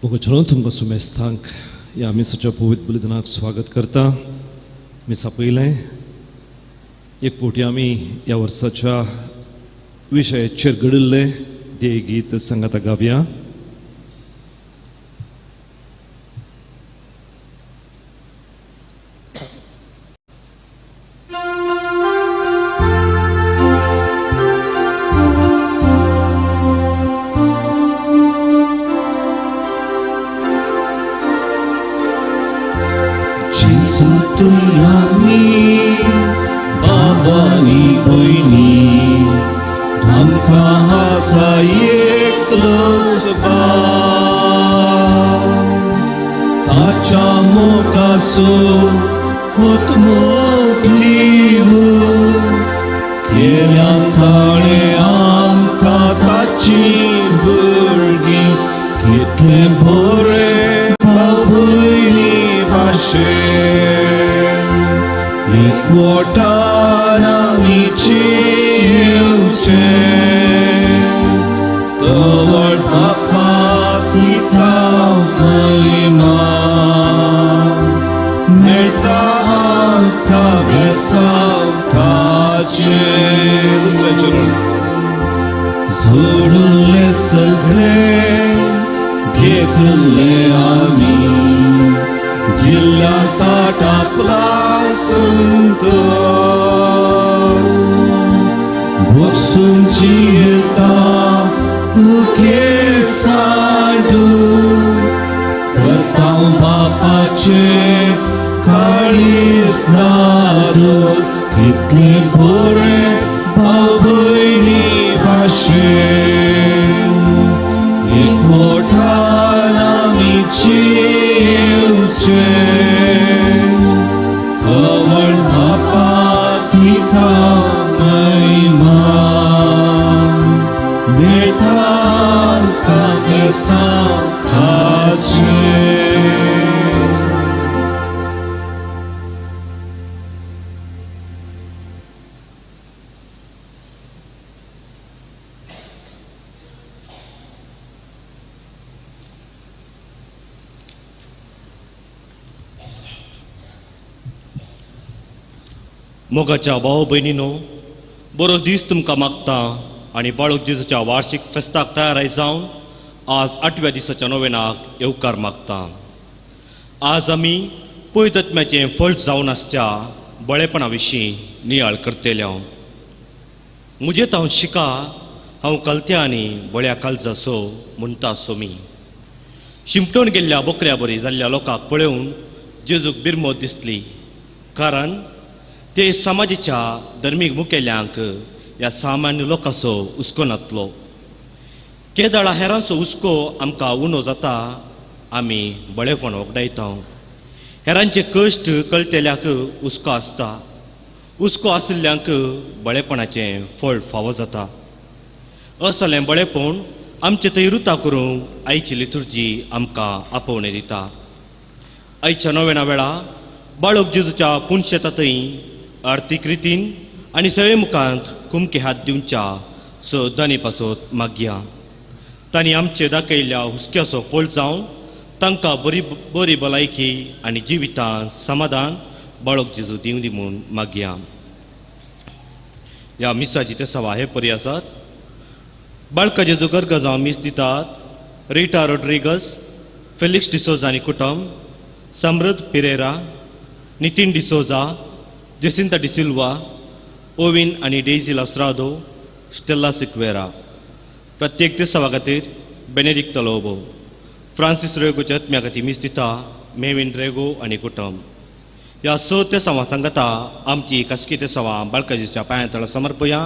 मोगाचें तुमकां सुमेस्तांक ह्या मिसाच्या पवित्र बलिदानाक स्वागत करता. मिसा पयलें एक फावटी आमी ह्या वर्साच्या विशयाचेर घडिल्लें ध्येय गीत सांगाता गावया. मोगाच्या भाव भयणीनो, बरो दीस तुमकां मागता आनी बाळक जेजूच्या वार्षिक फेस्ताक तयार जावन आज आठव्या दिसाच्या नोवेनाक येवकार मागता. आज आमी पवित्र फळ जावन आसच्या बळेपणा विशीं नियाळ करतले. म्हजें हांव शिका, हांव कलत्या आनी बळ्या कालजासो म्हणटा सोमी. शिमटोन गेल्ल्या बोकऱ्या बरी जाल्ल्या लोकांक पळोवन जेजूक बिरमोत दिसली, कारण ते समाजाच्या धर्मीक मुखेल्यांक ह्या सामान्य लोकांचो हुस्को नातलो. केदळा हेरांचो हुस्को आमकां उणो जाता, आमी बळेपण वगडायता. हेरांचे कश्ट कळटेल्याक हुस्को आसता, हुस्को आशिल्ल्यांक बळेपणाचें फळ फावो जाता. असलें बळेपण आमचें थंय रुता करूंक आयची लितुर्जी आमकां आपोवणें दिता. आयच्या नोवेना वेळा बाळक जेजूच्या पुनशेता थंय आर्थीक रितीन आनी सगळे मुखांत कुमके हात दिवच्या स दानी पासत मागया. तांणी आमचे दाखयल्ल्या हुस्क्याचो फळ जावन तांकां बरी बरी भलायकी आनी जिवितांत समाधान बाळक जेजू दिवं दी म्हूण मागया. ह्या मिसाची ते सवा हे परी आसात. बाळका जेजू गर्ग जावन मीस दितात रिटा रोड्रिगस, फेलिक्स डिसोजा आनी कुटुंब, समृद्ध पिरेरा, नितीन डिसोजा, जेसिंता डिसिल्वा, ओविन आनी डेजी लास्रादो, स्टेल्ला सिक्वेरा. प्रत्येक दिसावा खातीर बेनेडिक्ट लोबो, फ्रांसीस रेगोच्या आत्म्या खातीर मीस दिता मेविन रेगो आनी कुटुंब. ह्या स तेसांवां सांगता आमची खासगी तेसांवां बाळकाजीच्या पांया तळा समर्पया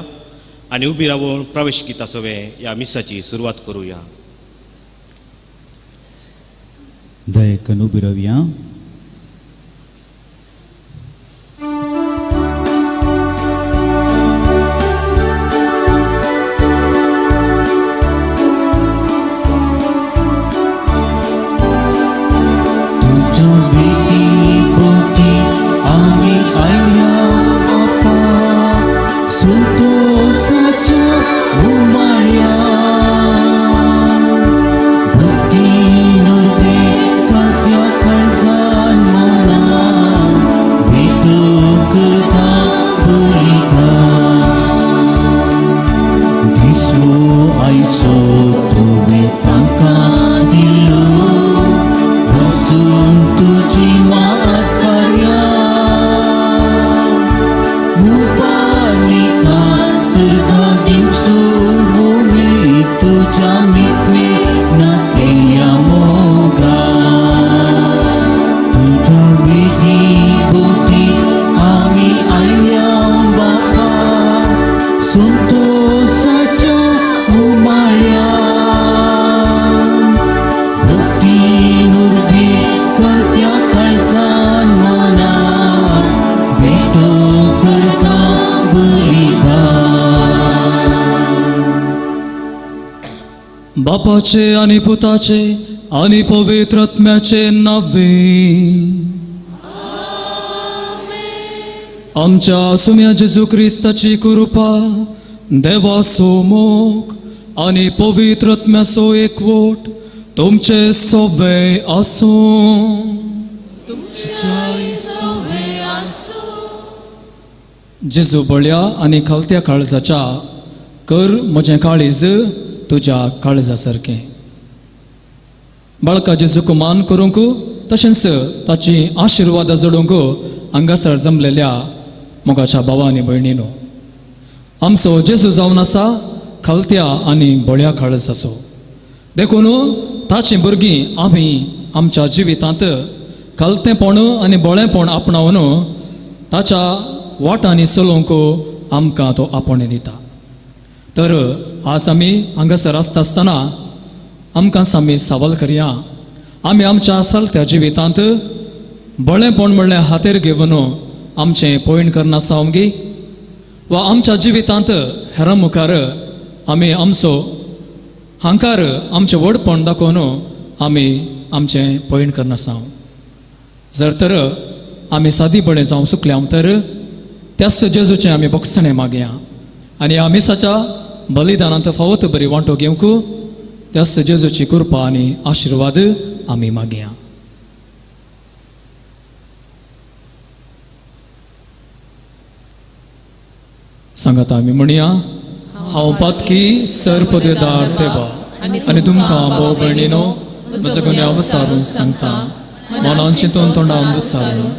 आनी उबी रावून प्रवेश गीता सवें ह्या मिसाची सुरवात करुया. दयेकन उबी रावया. Umaya, Bhakti बापाचे आनी पुताचे आनी पवित्र आत्म्याचे नावे. आमच्या सुम्या जेजू क्रिस्ताची कृपा, देवाचो मोग आनी पवित्र आत्म्याचो एकवट तुमचे सवे आसूं. जेजू बळ्या आनी खालत्या काळजाच्या कर म्हजें काळीज तुज्या काळजा सारकें. बाळका जेजूक मान करूंक तशेंच ताची आशिर्वादां जोडूंक हांगासर जमलेल्या मोगाच्या भावा आनी भयणीनो, आमचो जेजू जावन आसा खालत्या आनी बळ्या काळजाचो. देखून ताची भुरगीं आमी आमच्या जिवितांत खालतेंपण आनी बळेपण आपणावन ताच्या वाटांनी चलोवंक आमकां तो आपोवणें दिता. तर आज आमी हांगासर आसता आसतना आमकां आमी सवाल करया, आमी आमच्या चलत्या जिवितांत बळेपण म्हणलें हातेर घेवन आमचें पयण करना आसा वा आमच्या जिवितांत हेरां मुखार आमी आमचो हांकार आमचें व्हडपण दाखोवन आमी आमचें पयण करना आसा. जर तर आमी सादी बळें जावं चुकल्या तर त्याच जेजूचें आमी बोगसणें मागया आनी ह्या मिसाच्या बलिदानांत फावत बरी वांटो घेवंक त्याच जेजूची कृपा आनी आशिर्वाद आमी मागया. सांगात आमी म्हणया, हांव पातकी सरपदेदार देवा आनी तुमकां भाव भयणीनो म्हजो गुन्यांव सारून सांगता, मनान चिंतून तोंडान विसारून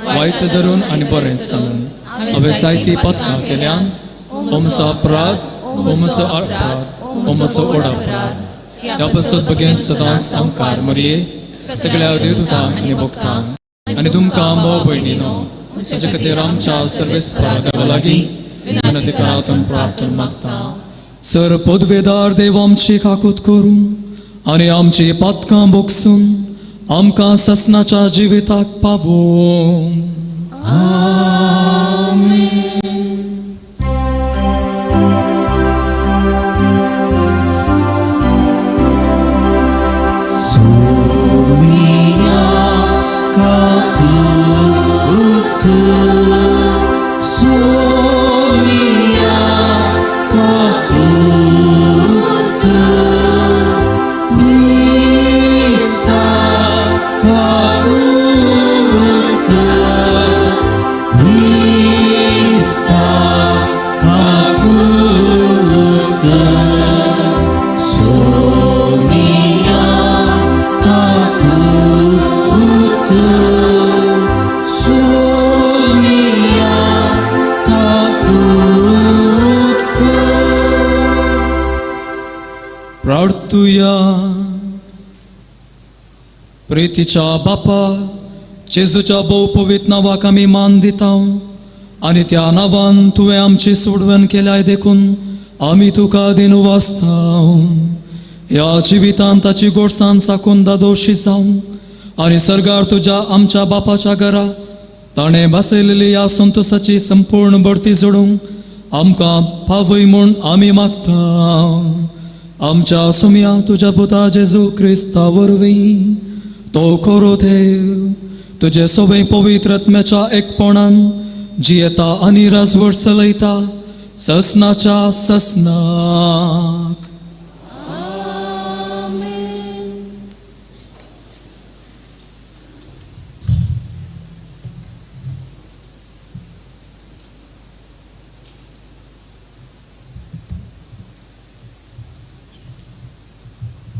वायट धरून आनी बरें सांगून हांवें जायतीं पातकां केल्यान. ओमचो अपराध, ओमचो अपराध, ओमचो व्हड अपराध. ह्या पासत बगेन सदांच आमकार मरये सगळ्या देवदूतांक आनी भक्तांक आनी तुमकां भाव भयणीनो ताचे खातीर आमच्या सर्वेस्परा देवा लागीं विनंती करात प्रार्थना मागता. सर पदवेदार देव आमची काकूत करून आनी आमची पातकां बोगसून आमकां ससनाच्या जिविताक पावोवं. आमेन. प्रितीच्या बापा जेजूच्या भोव पवित्र नांवाक आमी मान दिता आनी त्या नांवान तुवें आमची सोडवण केल्याय देखून आमी तुका दिनू वाचता. ह्या जिवितांत ताची गोडसान साकून दादोशी जावं आनी सर्गार तुज्या आमच्या बापाच्या घरा ताणें बसयलेली ह्या संतोसाची संपूर्ण बढती जोडूंक आमकां पावय म्हूण आमी मागता. आमच्या सुम्या तुज्या पुता जेजू क्रिस्ता वरवीं तो खरो देव तुजे सगळे पवित्र आत्म्याच्या एकपणान जियेता आनी राजवट चलयता ससनाच्या ससनाक.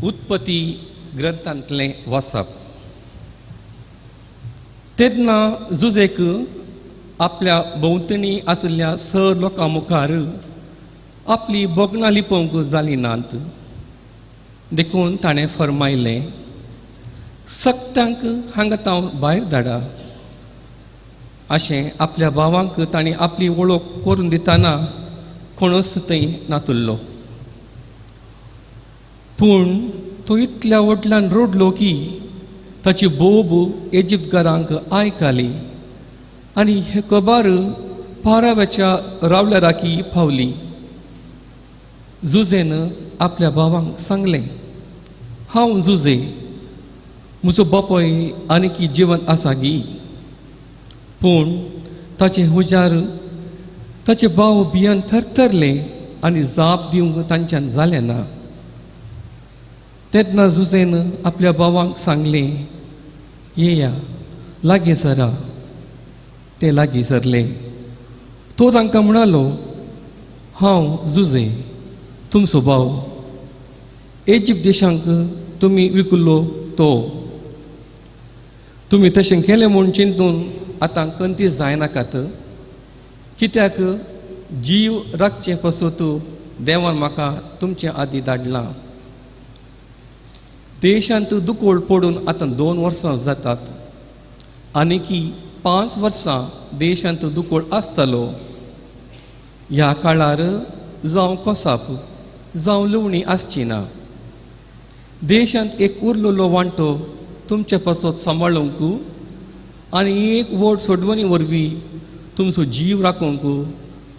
उत्पत्ती ग्रंथांतलें वाचप. तेन्ना जुजेक आपल्या भोंवतणी आशिल्ल्या स लोकां मुखार आपली भोगणां लिपोवंक जालीं नात, देखून ताणें फर्मायलें, सगळ्यांक हांगा तावन भायर धाडा. अशें आपल्या भावांक ताणें आपली वळख करून दितना कोणूच थंय नातुल्लो. पूण तो इतल्या व्हडल्यान रडलो की ताची बोब इजिप्तकारांक आयकली आनी हे खबर पाराव्याच्या रावल्या राखी पावली. जुजेन आपल्या भावांक सांगलें, हांव जुजे, म्हजो बापूय आनीकी जिवन आसा गी? पूण ताचे हुजार ताचे भाव भियान थरथरले आनी जाप दिवंक तांच्यान जालें ना. तेन्ना जुजेन आपल्या भावांक सांगलें, येया लागीं सरा. ते लागीं सरले. तो तांकां म्हणालो, हांव जुजे, तुमचो भाव, इजिप्त देशांक तुमी विकुल्लो तो. तुमी तशें केलें म्हूण चिंतून आतां कंती जायनाकात, कित्याक जीव राखचें पासत देवान म्हाका तुमचे आदीं धाडलां. देशांत दुकोळ पडून आतां 2 वर्सां जातात, आनीकी 5 वर्सां देशांत दुकोळ आसतलो. ह्या काळार जावं कोसाप जावं लुवणी आसची ना. देशांत एक उरलेलो वांटो तुमचे पासत सांबाळूंक आनी एक व्हड सोडवणी वरवीं तुमचो जीव राखूंक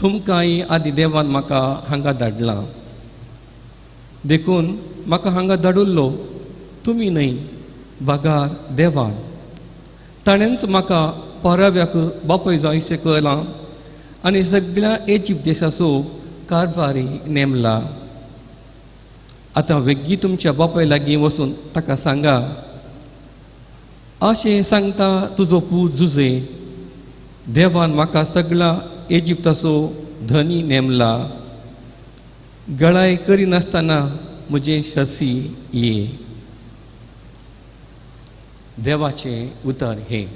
तुमकांय आदी देवान म्हाका हांगा धाडलां. देखून म्हाका हांगा धाडिल्लो तुमी न्हय, बगार देवान. ताणेंच म्हाका पाराव्याक बापूय जायशें केलां आनी सगळ्या इजिप्त देशाचो कारभारी नेमला. आतां वेगीं तुमच्या बापाय लागीं वचून ताका सांगा, अशें सांगता तुजो पूत जुजे, देवान म्हाका सगळ्या इजिप्ताचो धनी नेमला. गळाय करिनासतना म्हजें शसी ये. देवाचें उतर हें.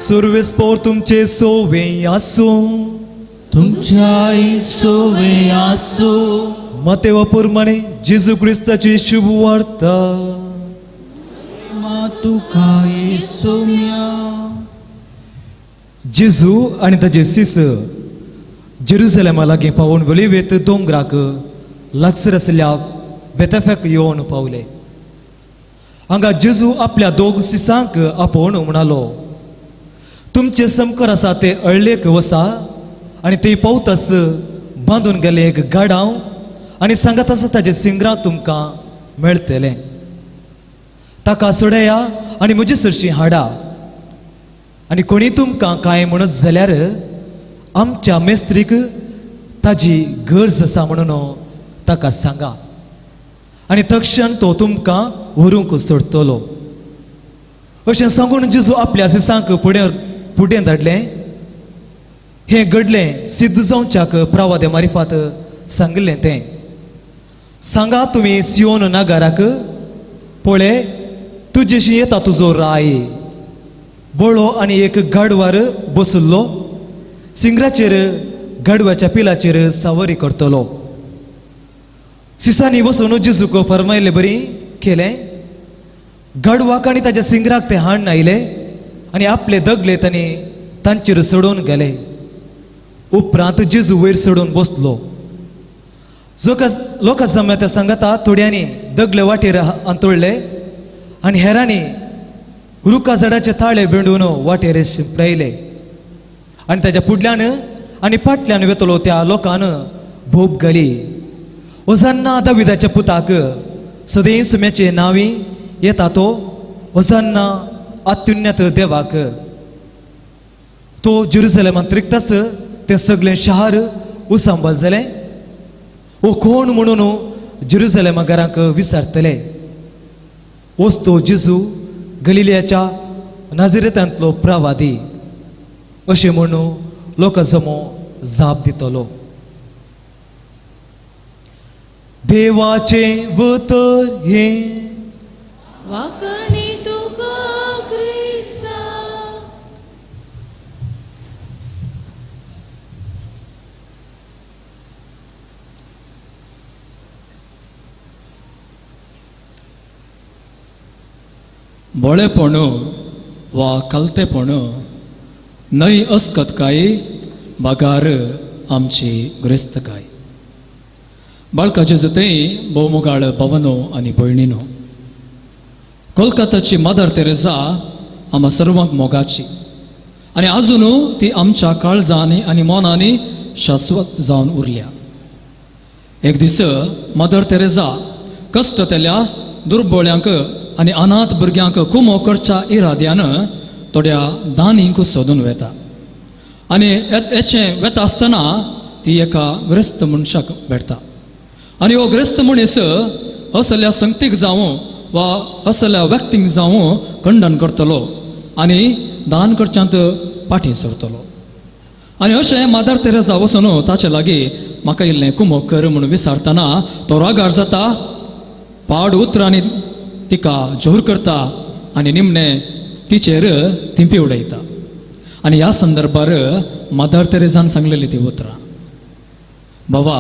सुर्वेस्पोर तुमचे सोवे आसूं, तुमच्याय सोवे आसूं. मतेवा प्रमाणे जेजू क्रिस्ताची शुभ वार्ता. मा तुका येसुम्या. जेजू आनी ताजे शिस जेरुजलेमा लागीं पावून वलिवेत दोंगराक लागसर आशिल्ल्या बेतफेक येवन पावले. हांगा जेजू आपल्या दोग शिसांक आपोवन म्हणालो, तुमचे समकर आसा ते अळ्ळेक वसा आनी ते पावतास बांदून गेले एक गाडांव आनी सांगत आसा ताजे सिंगरां तुमकां मेळटलें. ताका सोडया आनी म्हजे सरशीं हाडा. आनी कोणी तुमकां कांय म्हणत जाल्यार आमच्या मेस्त्रीक ताजी गरज आसा म्हणून ताका सांगा आनी तक्षण तो तुमकां व्हरूंक सोडटलो. अशें सांगून जेजू आपल्या शिसांक फुडें फुडें धाडलें. हें घडलें सिद्ध जावच्याक प्रवादे मारिफात सांगिल्लें तें. सांगा तुमी सियोन नागाराक, पळय तुजेशी येता तुजो राय, बळो आनी एक गाडवार बसलो, सिंगराचेर गाडवाच्या पिलाचेर सावरी करतलो. सिसांनी वचून जेजूक फरमायले बरी केलें. गाडवाक आनी ताच्या सिंगराक ते हाडून आयले आनी आपले दगले तांणी तांचेर सोडून गेले. उपरांत जेजू वयर सोडून बसलो. लोकां जम्या सांगता थोड्यांनी दगले वाटेर अंतोळ्ळे आनी हेरांनी रुखा झाडाचे ताळे बेंडून वाटेर शिंपडायले आनी ताच्या फुडल्यान आनी फाटल्यान वेतलो त्या लोकान भोप घाली. ओजान्ना दाविदाच्या पुताक, सदैव सुम्याचे नांवी येता तो, ओजान्ना अत्युन्नत देवाक. तो जेरुजलेमांत रिगतास तें सगळें शार उसांबळ जालें. ओ कोण म्हणून जेरुजलेमा घरांक विचारतले. वस्तो जेजू गलिलियाच्या नाझरेतांतलो प्रवादी अशें म्हणून लोकां जमो जाप दितलो. देवाचें उतर हें. वाकणी तुका क्रिस्ता. बोळेपण वा कलतेपण न्हय अस्कतकाय बागार आमची ग्रेस्तकाय. बाळकाचे जोतेय भोवमुगाळ भवनो आनी भयणीनो, कोलकाताची मदर तेरेसा आमा सर्वांक मोगाची आनी आजून ती आमच्या काळजांनी आनी मनांनी शाश्वत जावन उरल्या. एक दीस मदर तेरेसा कश्ट तेल्या दुर्बोळ्यांक आनी अनाथ भुरग्यांक कुमो करच्या इराद्यान थोड्या दानींक सोदून वेता आनी हेचें वेता आसतना ती एका ग्रस्त मनशाक भेटता आनी हो ग्रस्त मनीस असल्या संगतीक जावं वा असल्या व्यक्तींक जावं खंडन करतलो आनी दान करच्यांत फाटीं सरतलो. आनी अशें मादर तेरेसा वचून ताचे लागीं म्हाका इल्लें कुमो कर म्हणून विचारतना तो रागार जाता, पाड उतरांनी तिका जोर करता आनी निमणें तिचेर थिंपी उडयता. आनी ह्या संदर्भार मदर तेरेसान सांगलेली ती उतरां, बाबा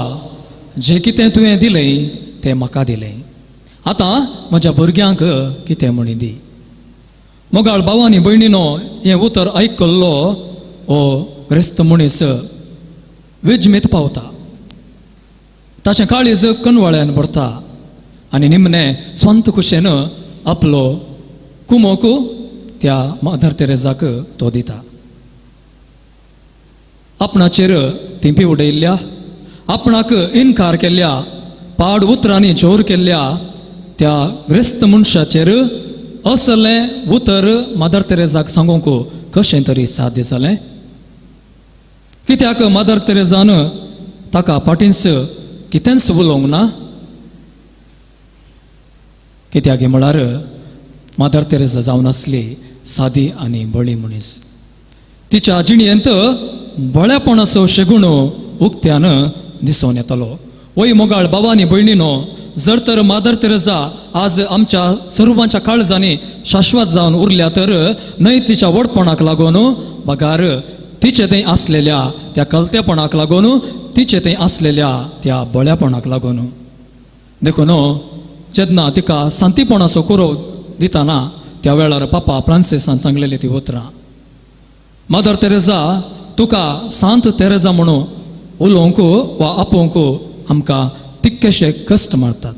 जें कितें तुवें दिलें तें म्हाका दिलें, आतां म्हज्या भुरग्यांक कितें म्हणी दी. मोगाळ भाव आनी भयणीनो, हें उतर आयकल्लो हो क्रिस्त मनीस विजमीत पावता, ताचें काळीज कनवाळ्यान भरता आनी निमणें स्वंत खुशेन आपलो कुमोक त्या मदर तेरेसाक तो दिता. आपणाचेर थिंपी उडयल्ल्या, आपणाक इनकार केल्ल्या, पाड उतरांनी जोर केल्ल्या त्या ग्रेस्त मनशाचेर असलें उतर मदर तेरेसाक सांगूंक कशें तरी साध्य जालें? कित्याक मदर तेरेसान ताका फाटींच कितेंच उलोवंक ना? कित्याक म्हळ्यार मदर तेरेसा जावन आसली सादी आनी बळी मनीस. तिच्या जिणेंत बळेपणाचो शेगुण उक्त्यान दिसून येतलो. वय मोगाळ बाबा आनी भयणीनो, जर तर मदर तेरेसा आज आमच्या सर्वांच्या काळजांनी शाश्वत जावन उरल्या तर न्हय तिच्या व्हडपणाक लागून बगार तिचे थंय आसलेल्या त्या कलतेपणाक लागून, तिचे थंय आसलेल्या त्या बळ्यापणाक लागून. देखून जेन्ना तिका सांतीपणाचो कुरव दिताना त्या वेळार पापा फ्रांसिसान सांगलेली ती उतरां, मदर तेरेजा तुका सांत तेरेजा म्हणून उलोवंक वा आपोवंक आमकां तितकेशे कश्ट मारतात.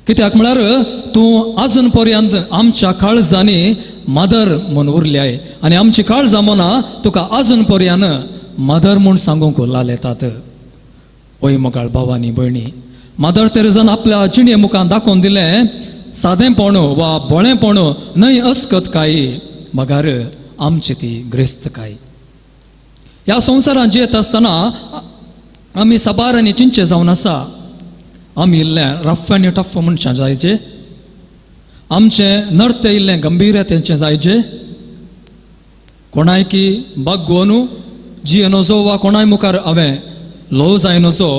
कित्याक म्हळ्यार तूं आजून पर्यंत आमच्या काळजांनी मदर म्हूण उरल्याय आनी आमची काळजां मनां तुका आजून पर्यंत मदर म्हूण सांगूंक लाल येतात. ओय मोगाळ भावानी भयणी, मदर तेरेजान आपल्या जिणे मुखान दाखोवन दिलें सादेंपण वा बोळेंपण न्हय अस्कत काय मगार आमची ती ग्रेस्तकाय. ह्या संवसारांत जियेत आसतना आमी साबार आनी चिंचे जावन आसा. आमी इल्लें रफ आनी टफ मनशां जायचे, आमचें नर्ते इल्लें गंभीरतेचें जायचे, कोणायकी बागोवन जिये नजो वा कोणाय मुखार हांवें लोव जाय नजो,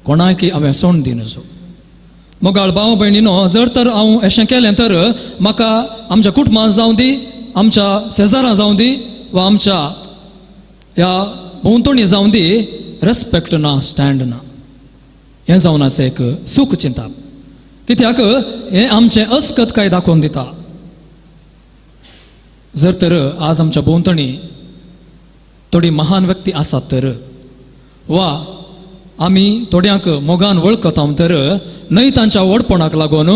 कोणायकी हांवें सोंड दी नजो. मोगाळ भाव भयणीनो, जर तर हांव अशें केलें तर म्हाका आमच्या कुटुंबांत जावं दी, आमच्या शेजारां जावं दी वा आमच्या ह्या भोंवतणी जावं दी, रेस्पेक्ट ना, स्टँड ना. हें जावन आसा एक सूख चिंताप, कित्याक हें आमचें अस्कत काय दाखोवन दिता. जर तर आज आमच्या भोंवतणी थोडी महान व्यक्ती आसात तर वा आमी थोड्यांक मोगान वळखता तर न्हय तांच्या व्हडपणाक लागून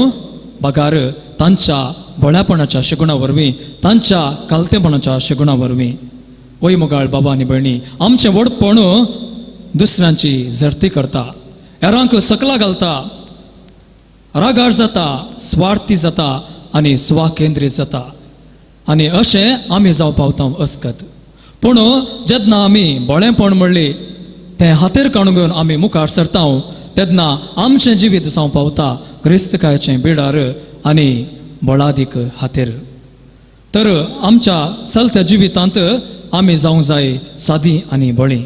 बगार तांच्या बळ्यापणाच्या शिगुणा वरवीं, तांच्या कालतेपणाच्या शिगुणा वरवीं. वय मोगाळ बाबा आनी भयणी, आमचें व्हडपण दुसऱ्यांची झरती करता, हेरांक सकला घालता, रागार जाता, स्वार्थी जाता आनी स्वाकेंद्रीत जाता आनी अशें आमी जावं पावता अस्कत. पूण जेन्ना आमी बळेपण म्हणली तें हातेर काडून घेवन आमी मुखार सरता तेन्ना आमचें जिवीत जावं पावता क्रिस्तकायचें बिडार आनी बळादीक हातेर. तर आमच्या चलत्या जिवितांत आमी जावंक जाय सादी आनी बळी.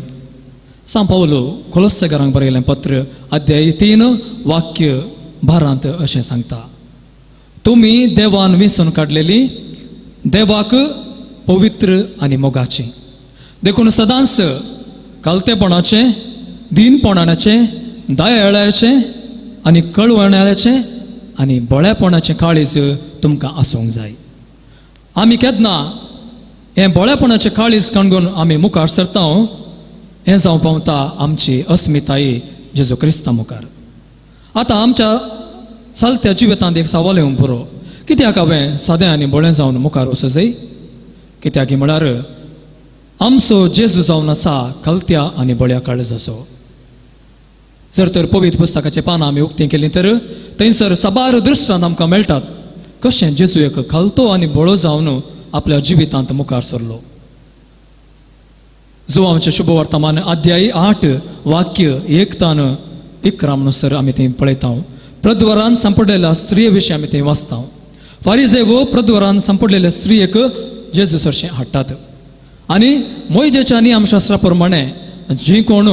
सांव पावलो कोलोस्सेकारांक बरयलें पत्र अध्याय 3 वाक्य 12 अशें सांगता, तुमी देवान विंचून काडलेली, देवाक पवित्र आनी मोगाची, देखून सदांच कालतेपणाचें, दीनपणाचें, दयाळाचें आनी कळवणाचें आनी बळेपणाचें काळीज तुमकां आसूंक जाय. आमी केन्ना हें बळेपणाचें काळीज काणगून आमी मुखार सरता हें जावं पावता आमची अस्मिताय जेजू क्रिस्ता मुखार. आतां आमच्या चलत्या जिवितांत एक सवाल येवंक पुरो, कित्याक हांवें सादें आनी बळें जावन मुखार वचूं जाय? कित्याक म्हळ्यार आमचो जेजू जावन आसा कलत्या आनी बळ्या काळजाचो. जर तर पवित्र पुस्तकाचें पानां आमी उक्तीं केलीं तर थंयसर साबार दृश्टांत आमकां मेळटात कशें जेजू एक खालतो आनी बळो जावन आपल्या जिवितांत मुखार सरलो. जो आमचें शुभ वर्तमान अध्याय 8 वाक्य 1 तान 11 म्हणसर आमी थंय पळयता. प्रद्वारान सांपडलेल्या स्त्रिये विशीं आमी थंय वाचता. फारीजे वो प्रद्वारान सांपडलेल्या स्त्रियेक जेजू सरशें हाडटात आनी मोयजेच्या नियमशास्त्रा प्रमाणे जी कोण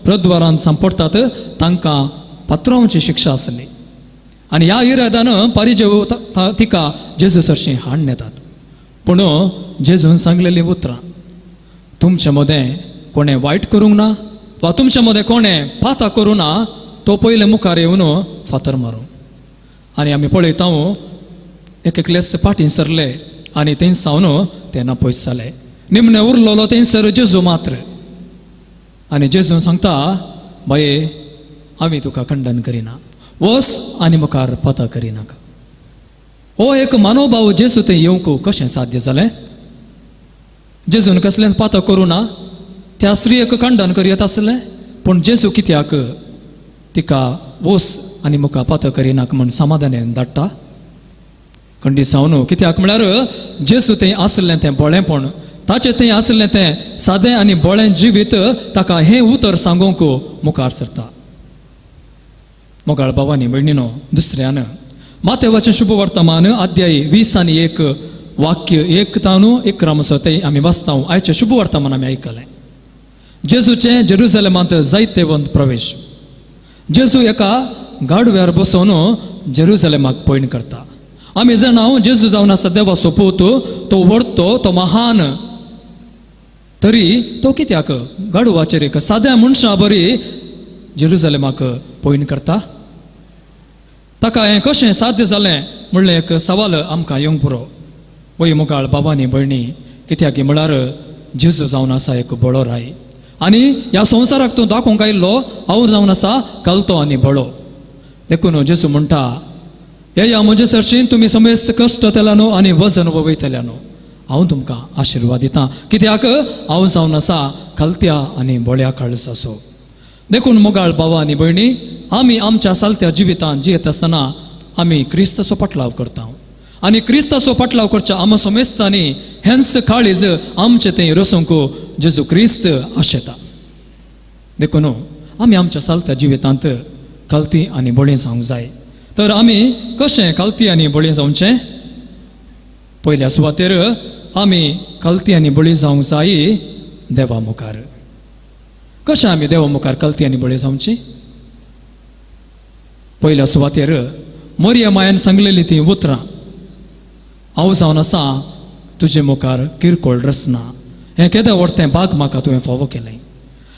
प्रद्वारान सांपडटात तांकां पात्रांवची शिक्षा आसली आनी ह्या इरादान पारिजेव तिका जेजू सरशीं हाडून येतात. पूण जेजून सांगलेलीं उतरां, तुमचे मदें कोणें वायट करूंक ना वा तुमचे मदें कोणें पाता करूं ना तो पयले मुखार येवन फातर मारूं. आनी आमी पळयता एक एकलेच फाटीं सरले आनी थंय सावन ते ना पयस जाले. निमणें उरलेलो थंयसर जेजू मात्र. आनी जेजून सांगता, बाये आमी तुका खंडन करिना, वस आनी मुखार पता करिनाका. हो एक मानवभाव जेजू थंय येवंक कशें साध्य जालें? जेजून कसलें पाता करूं ना त्या स्त्रियेक खंडन करयत आसलें, पूण जेजू कित्याक तिका वस आनी मुखार पाता करिनाका म्हूण समाधानान धाडटा? खंडीसावन कित्याक म्हळ्यार जेजू थंय आसलें तें बळेपण, ताचें थंय आसलें तें सादें आनी बळें जिवीत ताका हें उतर सांगूंक मुखार सरता. मोगाळ भावानी भयणीनो, दुसऱ्यान मातेवाचें शुभ वर्तमान अध्याय 20 आनी 1 वाक्य 1 तानू 11 म्हणसर तें आमी वाचता. आयचें शुभ वर्तमान आमी आयकलें. जेजूचें जेरुजलेमांत जायतेवंत प्रवेश. जेजू एका गाडव्यार बसोवन जेरुजलेमाक पयण करता. आमी जाणा जेजू जावन आसा देवाचो पूत, तो व्हडतो, तो महान, तरी तो कित्याक गाडवाचेर एक साद्या मनशा बरी जेरुजलेमाक पयण करता? ताका हें कशें साध्य जालें म्हणलें एक सवाल आमकां येवंक पुरो. वय मुखाळ बाबांनी भयणी, कित्याक म्हळ्यार जेजू जावन आसा एक बळो राय आनी ह्या संवसाराक तूं दाखोवंक आयिल्लो हांव जावन आसा कलतो आनी बळो. देखून जेजू म्हणटा, येया म्हजे सरशीन तुमी समेस्त कश्ट तेल्यानो आनी वजन वयतल्यानो, हांव तुमकां आशिर्वाद दितां, कित्याक हांव जावन आसा कलत्या आनी बळ्या काळजाचो. देखून मोगाळ भावा आनी भयणी, आमी आमच्या सालत्या जिवितांत जियेत आसतना आमी क्रिस्ताचो पाटलाव करता आनी क्रिस्ताचो पाटलाव करच्या आमा समेस्तांनी हेंच काळीज आमचें तें रसूंक जेजू क्रिस्त आशेता. देखून आमी आमच्या सालत्या जिवितांत कलती आनी बळी जावंक जाय. तर आमी कशें कलती आनी बळी जावचें? पयल्या सुवातेर आमी कलती आनी बळी जावंक जाय देवा मुखार. कशें आमी देवा मुखार कलती आनी बळी जावची? पयल्या सुवातेर मोरया मायान सांगलेली ती उतरां, हांव जावन आसा तुजे मुखार किरकोळ रचना, हें केदें व्हडतें भाग म्हाका तुवें फावो केलें.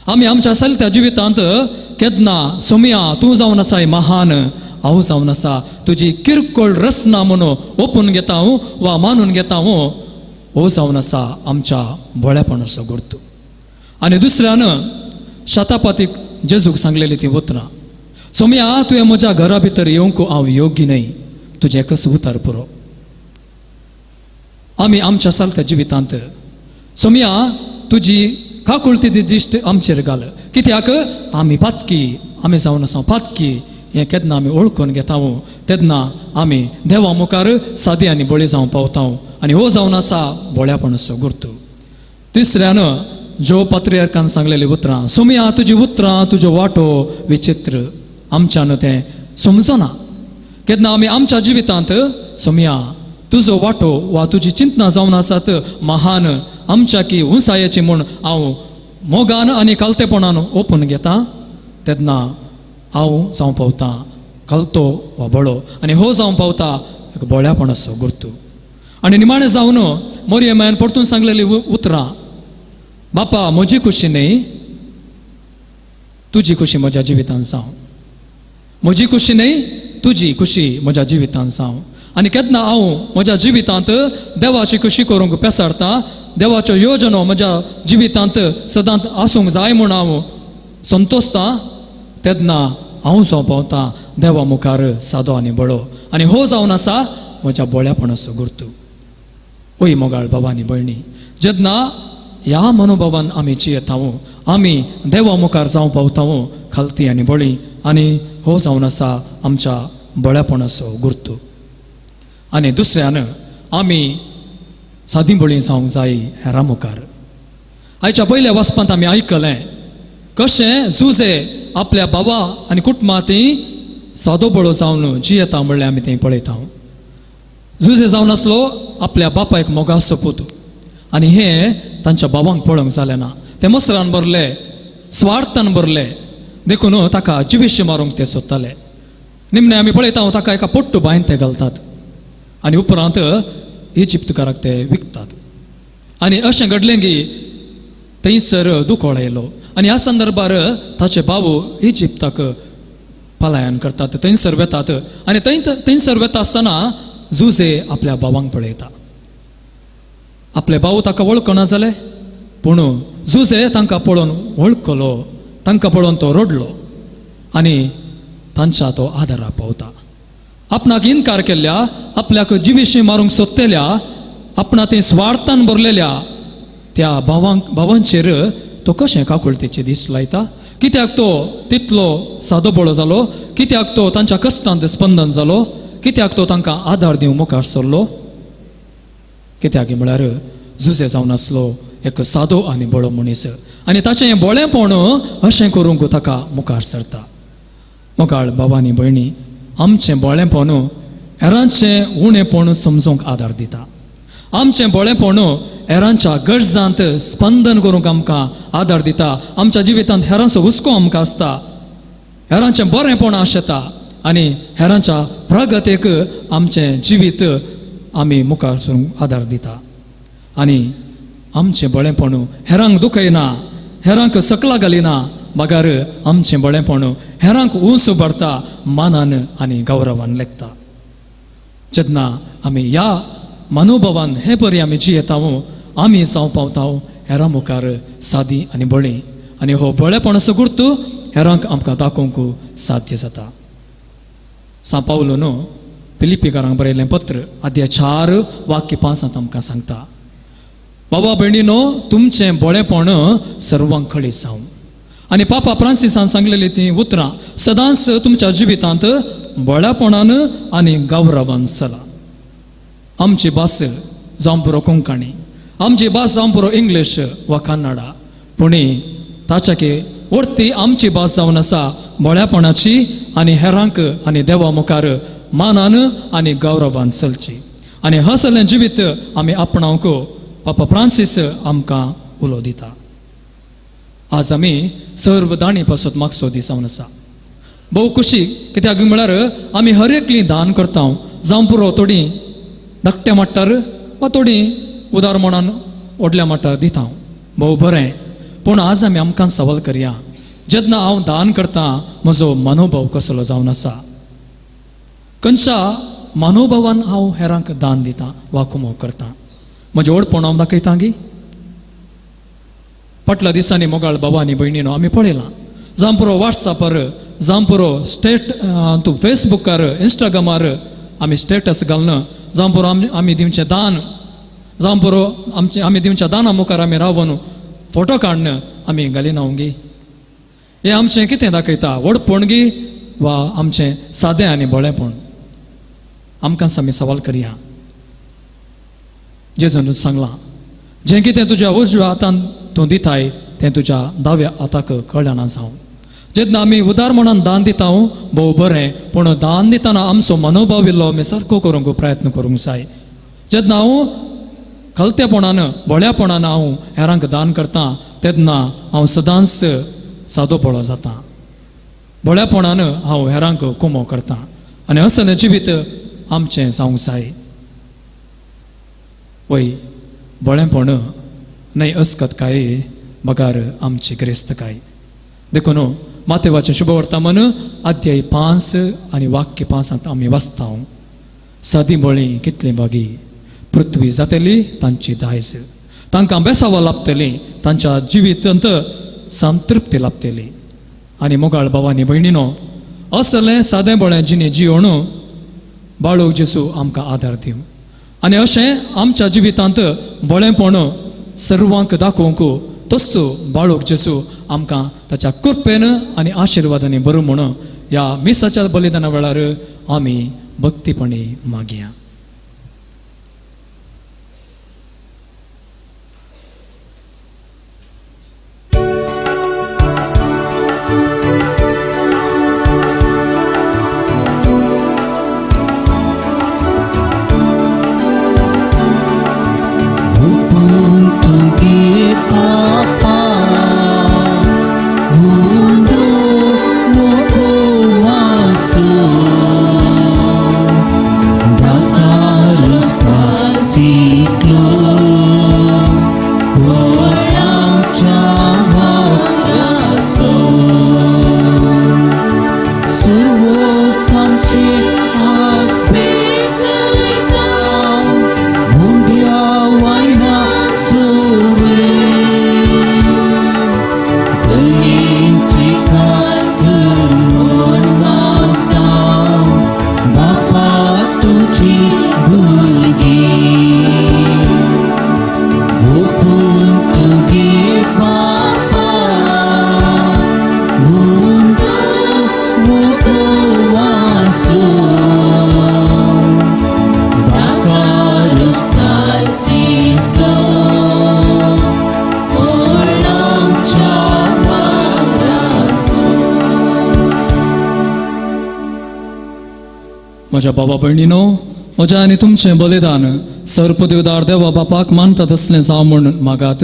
आमी आमच्या चलत्या जिवितांत केन्ना सोमया तूं जावन आसा महान, हांव जावन आसा तुजी किरकोळ रचना म्हणून ओपून घेता हांव वा मानून घेता हांव, हो जावन आसा आमच्या भोळेपणाचो गुर्तू. आनी दुसऱ्यान शतापातीक जेजूक सांगलेली ती उतरां, सोमया तुवें म्हज्या घरा भितर येवंक हांव योग्य न्हय, तुजें एकच उतर पुरो. आमी आमच्या चलत्या जिवितांत सोमया तुजी काकुळती दिश्ट आमचेर घाल, कित्याक आमी पातकी, आमी जावन आसा पातकी हें केन्ना आमी वळखून घेता तेन्ना आमी देवा मुखार सादी आनी बळी जावंक पावता आनी हो जावन आसा भोळ्यापणाचो गुर्तू. तिसऱ्यान जो पात्रियार्कान सांगलेली उतरां, सोमया तुजी उतरां तुज्यो वाटो विचित्र, आमच्यान तें समजना. केन्ना आमी आमच्या जिवितांत सोमया तुजो वाटो वा तुजी चिंतना जावन आसात महान, आमच्या की उंचायेची म्हूण हांव मोगान आनी कालतेपणान ओपून घेता तेन्ना हांव जावंक पावता कलतो वा बळो आनी हो जावंक पावता एक बोळ्यापणाचो गुर्तू. आनी निमाणें जावन मोरये मायान परतून सांगलेली उतरां, बापा म्हजी खुशी न्हय तुजी खुशी म्हज्या जिवितान जावं, म्हजी खुशी न्हय तुजी खुशी म्हज्या जिवितान जावं. आनी केन्ना हांव म्हज्या जिवितांत देवाची खुशी करूंक पेसारता, देवाच्यो योजनो म्हज्या जिवितांत सदांच आसूंक जाय म्हूण हांव संतोसता तेन्ना हांव जावं पावता देवा मुखार सादो आनी बळो आनी हो जावन आसा म्हज्या बोळ्यापणाचो गुर्तू. ओय मोगाळ बाबा आनी भयणी, जेन्ना ह्या मनोभावान आमी जियेता आमी देवा मुखार जावं पावता खालती आनी बळी आनी हो जावन आसा आमच्या बळ्यापणाचो गुर्तू. आनी दुसऱ्यान आमी सादी बळी जावंक जाय हेरां मुखार. आयच्या पयल्या वाचपांत आमी आयकलें कशें जुजे आपल्या बाबा आनी कुटुंबा ती सादो बळो जावन जियेता म्हणलें आमी तें पळयता. जुजे जावन आसलो आपल्या बापायक मोगाचो पूत आनी हें तांच्या बाबांक पळोवंक जालें ना, ते मसरान भरले, स्वार्थान भरले, देखून ताका जिवेशी मारूंक ते सोदताले. निमणें आमी पळयता ताका एका पोट्टू बांयन ते घालतात आनी उपरांत इजिप्तकाराक ते विकतात. आनी अशें घडलें की थंयसर दुकोळ आयलो आनी ह्या संदर्भार ताचे बाबू इजिप्ताक पलायन करतात, थंयसर वेतात आनी थंयसर वेता आसतना जुजे आपल्या बाबांक पळयता. आपले भाऊ ताका वळखना जाले, पूण जुजे तांकां पळोवन वळखलो, तांकां पळोवन तो रडलो आनी तांच्या तो आदारा पावता. आपणाक इनकार केल्ल्या, आपल्याक जिविशी मारूंक सोदतल्या, आपणा ते स्वार्थान भरलेल्या त्या भावांचेर तो कशें काकुळतेचे दीस लायता, कित्याक तो तितलो सादो बळो जालो, कित्याक तो तांच्या कश्टांत स्पंदन जालो, कित्याक तो तांकां आदार दिवंक मुखार सरलो, कित्याक म्हळ्यार जुजे जावन आसलो एक सादो आनी बळो मनीस आनी ताचें बोळेपण अशें करूंक ताका मुखार सरता. मोगाळ बाबा आनी भयणी, आमचें बोळेपण हेरांचें उणेपण समजूंक आदार दिता, आमचें बोळेपण हेरांच्या गरजांत स्पंदन करूंक आमकां आदार दिता, आमच्या जिवितांत हेरांचो हुस्को आमकां आसता, हेरांचें बरेंपण आशेता आनी हेरांच्या प्रगतेक आमचें जिवीत आमी मुखार सरूंक आदार दिता. आनी आमचें बळेपण हेरांक दुखयना, हेरांक सकला घालिना, बगर आमचें बळेपण हेरांक उंच भरता, मानान आनी गौरवान लेखता. जेन्ना आमी ह्या मनोभावान हे परी आमी जियेता, आमी जावं पावता हेरां मुखार सादी आनी बळी, आनी हो बळेपणाचो गुर्तू हेरांक आमकां दाखोवंक साध्य जाता. सां पावलो न्हू फिलिपीकारांक बरयलें पत्र अध्याय 4 वाक्य 5 आमकां सांगता, बाबा भयणीनो तुमचें बळेपण सर्वांक कळीत जावं. आनी पापा फ्रांसिसान सांगलेली ती उतरां सदांच तुमच्या जिवितांत बळेपणान आनी गौरवान चला. आमची भास जावं पुरो कोंकणी, आमची भास जावं पुरो इंग्लीश वा कन्नडा, पूण ताच्याके वरती आमची भास जावन आसा बळेपणाची आनी हेरांक आनी देवा मुखार मानान आनी गौरवान चलची. आनी हसलें जिवीत आमी आपणावंक पापा फ्रांसीस आमकां उलो दिता. आज आमी सर्व दाणी पासत मागचो दीस जावन आसा. भोव खुशी कित्याक म्हळ्यार आमी हर एकली दान करता, जावं पुरो थोडी धाकट्या माट्टार वा थोडी उदार मनान व्हडल्या माट्टार दिता, भोव बरें. पूण आज आमी आमकां सवाल करया, जेन्ना हांव दान करता म्हजो मनोभाव कसलो जावन आसा, खंयच्या मनोभावान हांव हेरांक दान दिता वा कुमो करता, म्हजें व्हडपण हांव दाखयता गी? फाटल्या दिसांनी मोगाळ बाबा आनी भयणीनो आमी पळयलां, जावं पुरो वॉट्सॅपार, जावं पुरो स्टेट तूं फेसबुकार, इंस्टाग्रामार आमी स्टेटस घालून, जावं पुरो आमी दिवचें दान, जावं पुरो आमचें आमी दिवच्या दाना मुखार आमी रावन फोटो काडून आमी घालिना गी? हें आमचें कितें दाखयता, व्हडपण गी वा आमचें सादें आनी बळेपण? आमकां आमी सवाल करया. जेजून सांगलां, जें कितें तुज्या उजव्या हातान तूं दिताय तें तुज्या दाव्या हाताक कळना जावं. जेन्ना आमी उदार मनान दान दिता भोव बरें, पूण दान दितना आमचो मनोभाव इल्लो आमी सारको करूंक प्रयत्न करूंक जाय. जेन्ना हांव खलतेपणान बळ्यापणान हांव हेरांक दान करता तेन्ना हांव सदांच सादो बळो जाता, बळ्यापणान हांव हेरांक कुमो करता आनी असलें जिवीत आमचें जावंक जाय. वय बळेपण न्हय अस्कतकाय बगार आमची गिरेस्तकाय. देखून मातेवाचें शुभवर्तमान अध्याय 5 आनी वाक्य 5 आमी वाचता, सादी बळी कितली बागी पृथ्वी जातली तांची दायज, तांकां बेसावा लाभतली, तांच्या जिवितांत संतृप्ती लाभतली. आनी मोगाळ बाबांनी भयणीनो असलें सादें बळें जिणे जियोण बाळूक जेसू आमकां आदार दिवं आनी अशें आमच्या जिवितांत बळेपण सर्वांक दाखोवंक तस्सो बाळूक जेसू आमकां ताच्या कृपेन आनी आशिर्वादांनी बरो म्हूण ह्या मिसाच्या बलिदाना वेळार आमी भक्तीपणी मागया. म्हज्या बाबा भयणीनो, म्हज्या आनी तुमचें बलिदान सर्पदेवदार देवा बापाक मानता तसलें जावं म्हूण मागात.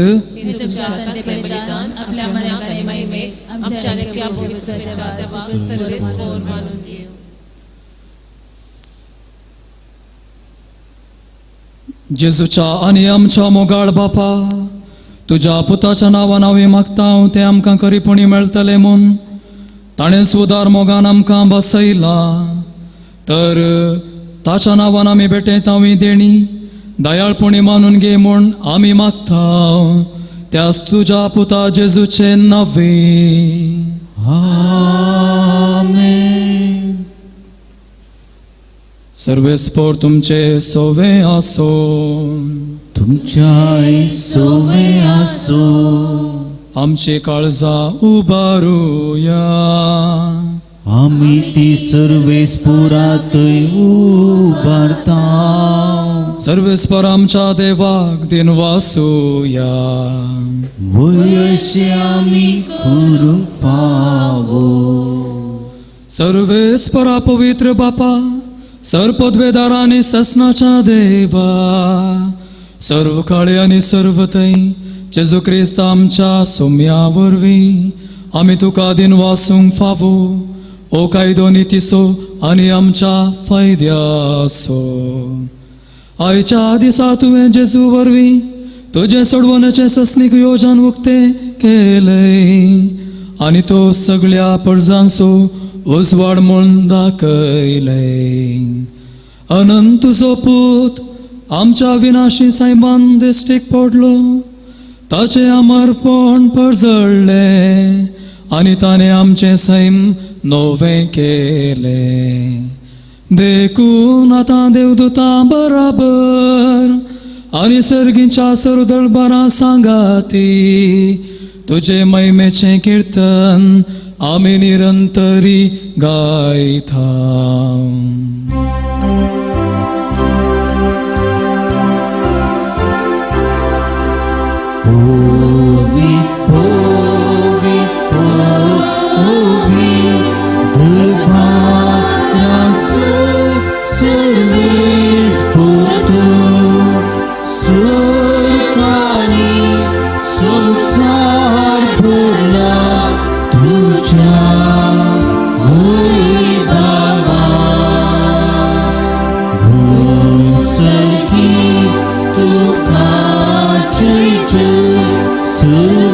जेजूच्या आनी आमच्या मोगाळ बापा, तुज्या पुताच्या नांवान हांव मागता तें आमकां खरीपणी मेळटलें म्हूण ताणें सुदार मोगान आमकां बसयला. तर ताच्या नांवान आमी भेटयता ही देणी दयाळपणी मानून घे म्हूण आमी मागता, त्याच तुज्या पुता जेजूचे नांवे. आमेन. सर्वेस्पोर तुमचे सोवे आसो. तुमच्याय सोवे आसो. आमची काळजा उबारुया. आमी ती सर्वेस्पोरातय उबारता. सर्वेस्पोर आमच्या देवाक दिनवासुया. वयशे आमी करूंक फावो. सर्वेस्परा पवित्र बापा, सर्पद्वेदार आनी ससनाच्या देवा, सर्व काळे आनी सर्व थंय जेजू क्रिस्त आमच्या सोम्या वरवीं आमी तुका दिनवासूंक फावो. ओ कायदो नितीसो आनी आमच्या फायद्यासो. आयच्या दिसा तुवें जेजू वरवीं तुजें सोडवण्याचें ससनीक योजन उक्तें केलें आनी तो सगळ्या परजांचो उजवाड म्हूण दाखयलें. अनंत तुजो पूत आमच्या विनाशी सायबान दिश्टीक पडलो, ताचें अमरपण परजळ्ळें आनी ताणें आमचें सैम नवें केलें. देखून आतां देवदूतां बराबर आनी सर्गीच्या सरदळबारां सांगाती तुजे महिमेचें किर्तन आमी निरंतरी गायता. Povi, povi, povi, दुर्भाग्यासो सर्वेस्पोर तूं, सुखानी संसार भरला तुझ्या वैभवा. भूसर्गी तुका जय जय, सर्वेस्पोराचे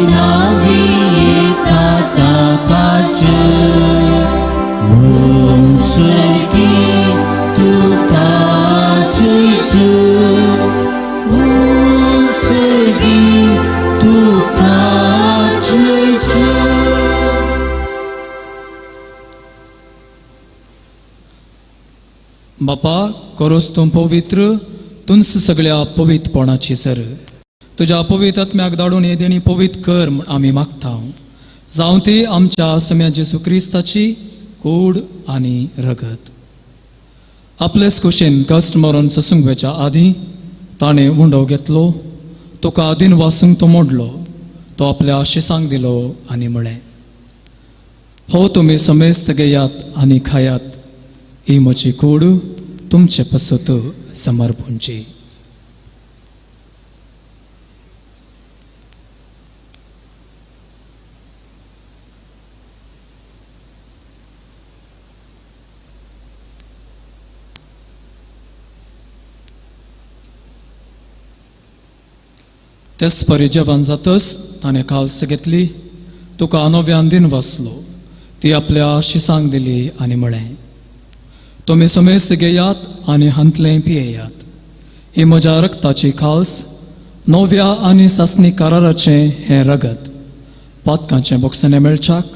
नांवी येता ताका जय. भूसर्गी तुका जय जय, भूसर्गी तुका जय जय. बापा, करोस तूं पवित्र, तुंच सगळ्या पवित्रपणाची सर. तुज्या पवित्र आत्म्याक धाडून हे देणी पवित्र कर म्हूण आमी मागता. जावं ती आमच्या सोम्या जेजू क्रिस्ताची कूड आनी रगत. आपलेच कुशीन कश्ट मरून सोसूंक वेच्या आदीं ताणें उंडो घेतलो, तुका दिन वासूंक तो मोडलो, तो आपल्या शिसांक दिलो आनी म्हळें, हो तुमी समेस्त घेयात आनी खायात, ही म्हजी कूड तुमचे पासत समर्पूंची. तेच परी जेवण जातच ताणें काल्स घेतली, तुका नव्यान दिन वाचलो, ती आपल्या शिसांक दिली आनी म्हळें, तुमी समेस्त घेयात आनी हांतलें पियेयात, ही म्हज्या रक्ताची खाल्स, नव्या आनी सासणी कराराचें हें रगत, पातकांचें बोगसणें मेळच्याक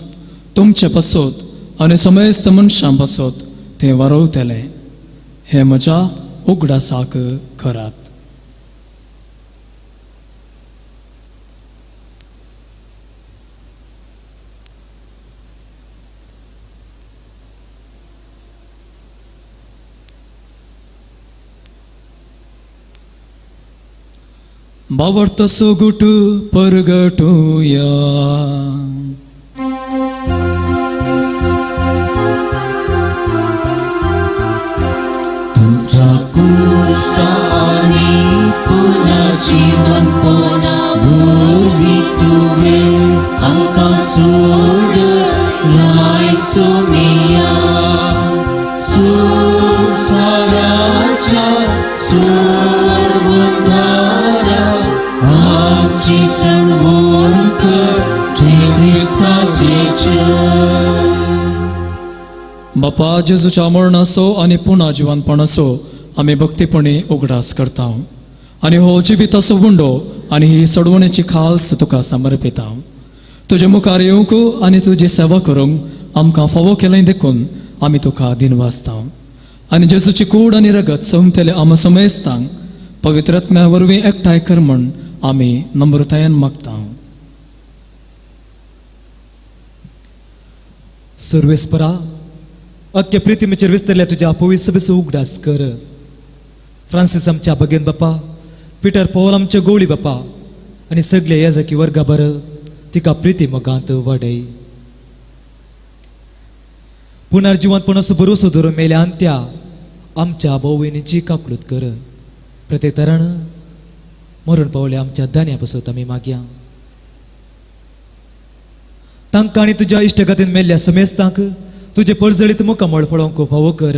तुमचे पासत आनी समेस्त मनशां पासत तें वारोवतलें. हें म्हज्या उगडासाक करात. बावर्त सुगुट परगटुया. तुमच्या कुर्सानी पुन्हा जीवन पोना भुवी तुवें आमकां सोड लाय सोमिया. सुख अर्पण कर जय क्रिस्ताचे जय. बापा जेजूच्या मरणाचो आनी पुना जिवनपणाचो आमी भक्तीपणी उगडास करता आनी हो जिविताचो उंडो आनी ही सडवणेची खाल्स तुका समर्पिता. तुजे मुखार येवंक आनी तुजी सेवा करूंक आमकां फावो केलें देखून आमी तुका दिनवासता आनी जेजूची कूड आनी रगत संवतेले आम समेस्तांक पवित्र आत्म्या वरवीं एकठांय कर म्हूण आमी नम्रतायेन मागता. सर्वेस्परा अख्ख्या प्रितीमेचेर विस्तरल्या तुज्या पवित्र सभेचो उगडास कर. फ्रांसीस आमच्या बगेन बापा, पिटर पॉल आमच्या गोवळी बापा आनी सगळे याजकी वर्गा बर तिका प्रिती मोगांत वाडय. पुनर्जिवंतपणाचो भरोसो धरून मेल्या अंत्या आमच्या भाव भयणींची काकलूत कर. प्रत्येक तरान मरण पावल्या आमच्या दान्या पासत आमी मागया. तांकां आनी तुज्या इश्टगतीन मेल्ल्या समेस्तांक तुजे परजळीत मुखामळ फळोवंक फावो कर.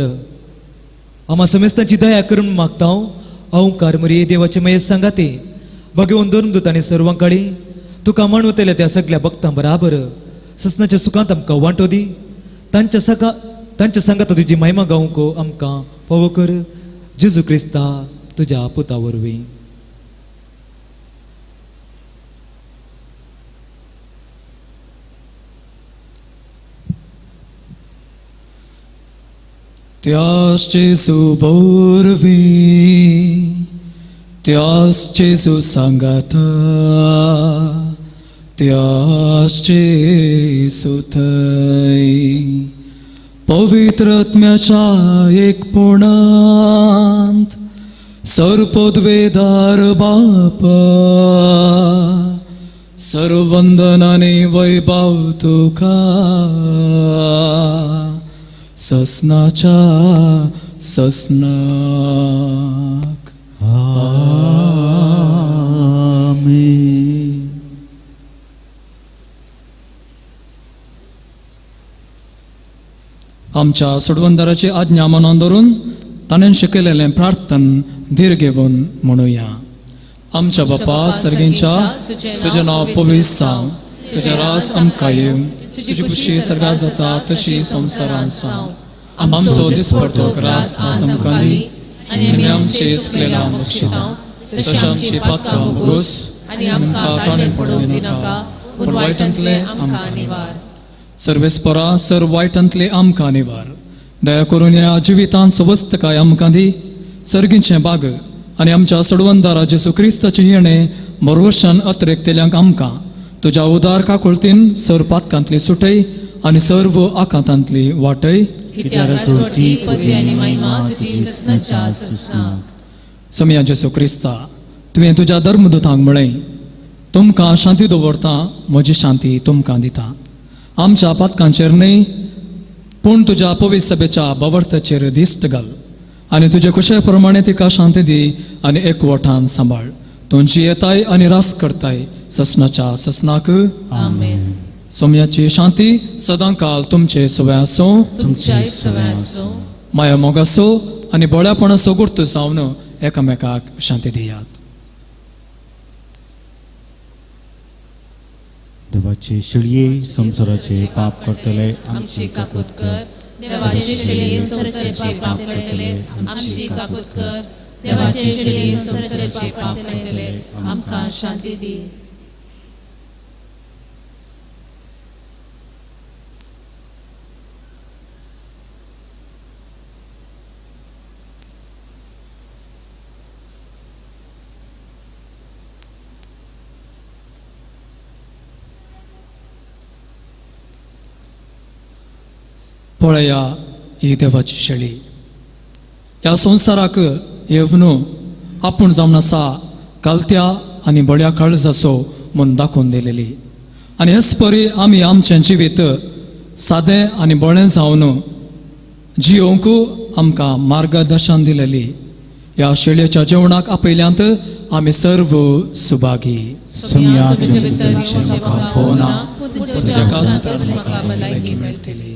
आमा समेस्तांची दया करून मागता हांव कारमरी देवाचे मयेत सांगाते भगवंत धर्मदूत आनी सर्वांकाळी तुका मानवतल्या त्या सगळ्या भक्तां बराबर ससनाच्या सुखांत आमकां वांटो दी. तांच्या सांगात तुजी महिमा गावंक आमकां फावो कर. जेजू क्रिस्ता तुज्या पुता वरवीं. त्यास जेजू वरवीं, त्यास जेजू सांगाता, त्यास जेजू थंय पवित्र आत्म्याच्या एकपणांत सर्पद्वेदार बापा सर्वंदनाने वैभव तुका ससनाच्या ससनाक. आमेन. आमच्या सोडवंदाराची आज्ञा मनान धरून ताणें शिकयलेलें प्रार्थन धीर घेवन म्हणुया. आमच्या बापा सर्गींच्या, तुजें नांव पवित्र जावं, तुजें रास आमकां येवं, तुजी खुशी सर्गां जाता तशी संवसारांत जावं. आमचो दिसपडतो ग्रास आज आमकां दी आनी आमी आमचे चुकलेल्या बक्षिता तशें आमची पातकां भोगोस आनी आमकां ताणें पडूंक दिनाका, पूण वायटांतलें आमकां निवार. सर्वेस्परा सर वायटांतलें आमकां निवार. दया करून ह्या जिवितांत सवस्तकाय आमकां दी. सर्गीचें बाग आनी आमच्या सडवंदारा जेसू क्रिस्ताचें येणें मरवशान अतिरेकतेल्यांक आमकां तुज्या उदार काकुळतीन सर पातकांतली सुटय आनी सर्व आकांतांतली वाटय. सोमया जेसू क्रिस्ता, तुवें तुज्या धर्मदूतांक म्हळें, तुमकां शांती दवरता, म्हजी शांती तुमकां दिता. आमच्या पातकांचेर न्हय पूण तुज्या पवित्र सभेच्या बावर्थाचेर दिश्ट घाल आनी तुजे कुशे प्रमाणे तिका शांती दी आनी एकवटान सांबाळ. तुमची येताय आनी रास करताय ससनाच्या ससनाक. आमेन. सोम्याची शांती सदांकाल तुमचे सवय आसूं, तुमच्याय सवय आसूं. माया मोगासो आनी बळ्यापणाचो गुर्तू जावन एकामेकाक शांती दियात. देवाचे शेळये संवसाराचे पाप करतले आमची काकूत कर. देवाचे शेळये संवसाराचे पाप करतले आमची काकूत कर. देवाचे शेळये संवसाराचे पाप करतले आमकां शांती दी. पळया ही देवाची शेळी ह्या संवसाराक येवन आपूण जावन आसा कालत्या आनी बळ्या काळजाचो म्हूण दाखोवन दिलेली. आनी हेच परी आमी आमचें जिवीत सादें आनी बळें जावन जियोवंक आमकां मार्गदर्शन दिलेली. ह्या शेळयेच्या जेवणाक आपयल्यांत आमी सर्व सुभागी. मेळटली.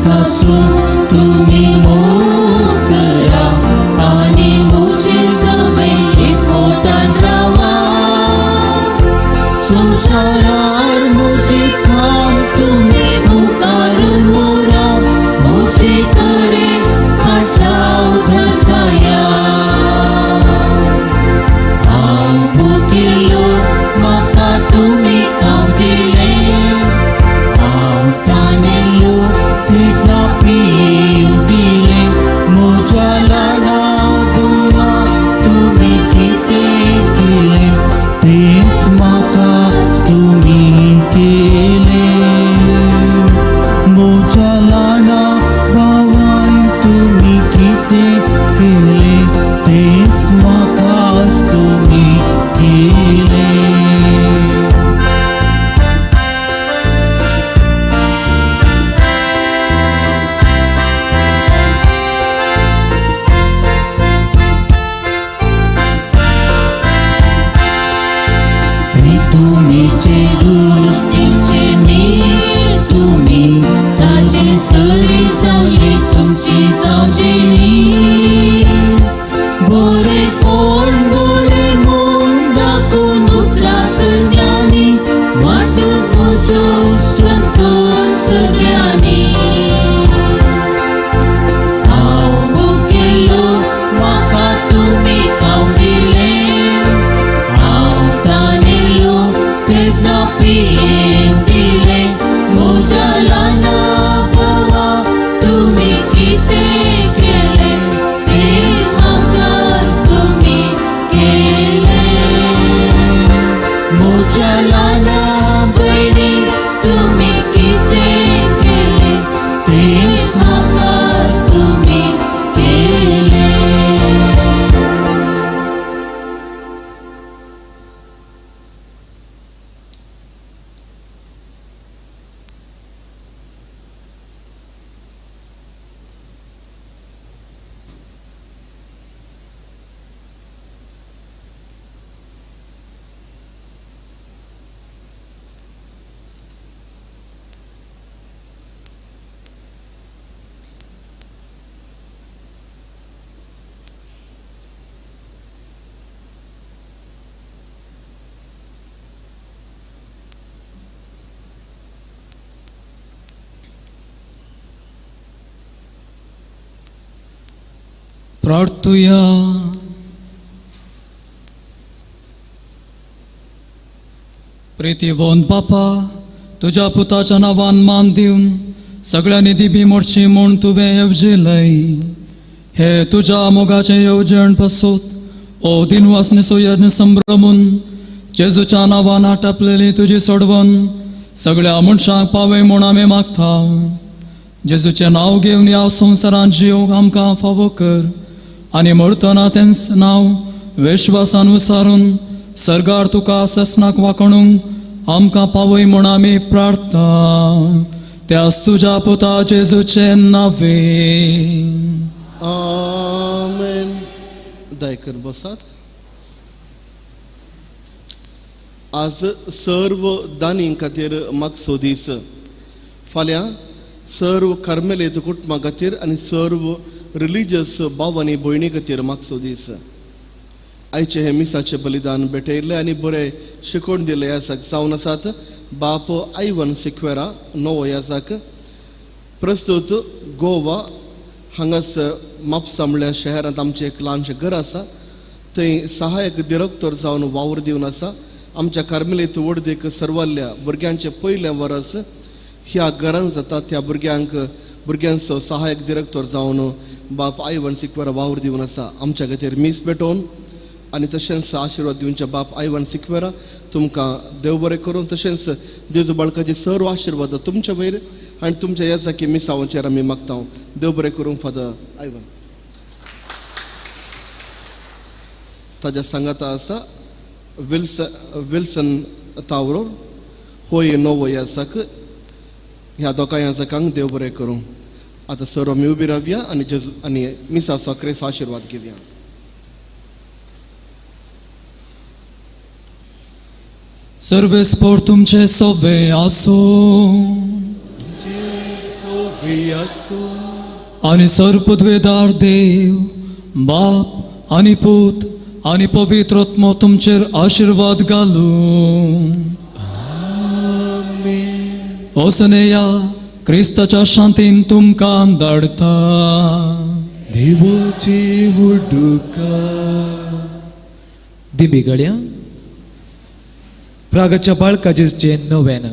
दुखासून तुमी मोग करा आनी म्हजे सवे एकवटान रावा. संवसारार म्हजे काम तुमी मुखार मोरा म्हजे करे फाटलाव जाया. हांव भुकेलो म्हाका तुमी काम दिलें, हांव तानेलो तेन्ना पियेवंक दिलें. म्हज्या ल्हाना भुरग्यां तुमी कितें केलें तेंच म्हाका तुमी केलें. म्हज्या ल्हाना भावान तुमी कितें केलें तेंच म्हाका तुमी केलें. तुमी जेरुसलेमचे मेर तुमी ताजे सरी जाल्ली तुमची जावचेली. बरें बरें म्हूण दाखोवन उतरां करण्यांनी वांटून म्हजो संतोश सगळ्यांनी. हांव भुकेलो म्हाका तुमी खावंक दिलें, हांव तानेलो तेन्ना पियेवंक दिलें. म्हज्या ल्हाना भावा तुमी कितें केलें तें म्हाकाच तुमी केलें. म्हज्या ल्हाना भयणी तुमी कितें केलें तें म्हाकाच तुमी केलें. प्रार्थुया. प्रितीवंत बापा, तुज्या पुताच्या नांवान मान दिवन सगळ्यांनी दिबी मोडची म्हूण तुवें येवजिलय. हे तुज्या मोगाचें येवजण पासत ओ दिनवासनेचो यज्ञ संभ्रमून जेजूच्या नांवान आटापलेली तुजी सोडवण सगळ्या मनशांक पावय म्हूण आमी मागता. जेजूचें नांव घेवन ह्या संवसारांत जिवंक आमकां फावो कर आनी मरतना तेंच नांव विश्वासान विसारून सर्गार तुका ससनाक वांकणूंक आमकां पावय म्हूण आमी प्रार्थना. त्याच तुज्या पुता जेजूचें नांवे. आमेन. दयाकर बसात. आज सर्व दानीं खातीर मागचो दीस. फाल्यां सर्व कार्मेलीत कुटुंबा खातीर आनी सर्व रिलिजियस भाव आनी भयणी खातीर मागचो दीस. आयचें हें मिसाचें बलिदान भेटयल्लें आनी बरें शिकोवन दिल्लें याजाक जावन आसात बाप आयवन सिक्वेरा नवो याजाक, प्रस्तुत गोवा हांगासर म्हापसा म्हणल्यार शहरांत आमचें एक ल्हानशें घर आसा, थंय सहायक दिरक्तर जावन वावर दिवन आसा. आमच्या कार्मेलीत वडदेक सर्वाल्ल्या भुरग्यांचें पयलें वरस ह्या घरान जाता. त्या भुरग्यांक भुरग्यांचो सहायक दिरक्तर जावन बाप आयवन सिक्वेरा वावर दिवन आसा. आमच्या खातीर मीस पेटोवन आनी तशेंच आशिर्वाद दिवच्या बाप आयवन सिक्वेरा तुमकां देव बरें करून, तशेंच जेजू बाळकाचे सर्व आशिर्वाद तुमच्या वयर आनी तुमच्या येसाकी मिसांवाचेर आमी मागता. देव बरें करूं फादर आयवन. ताज्या सांगाता आसा विल्सन तावरो होय नवो यासाक. ह्या दोगांय याजकांक देव बरें करूं. आतां सर्व आमी उबी रावया आनी जेजू आनी मिसाचो क्रेस आशिर्वाद घेवया. सर्वेस्पोर तुमचे सोवे आसो. सोवे आसूं. आनी सर्वपदवेदार देव बाप आनी पूत आनी पवित्र आत्मो तुमचेर आशिर्वाद घालूं. वचून क्रिस्ताच्या शांतीन तुमकां धाडटा. देवाची उडुका दिमी गड्या प्रागाच्या बाळकाजेचे नव्यान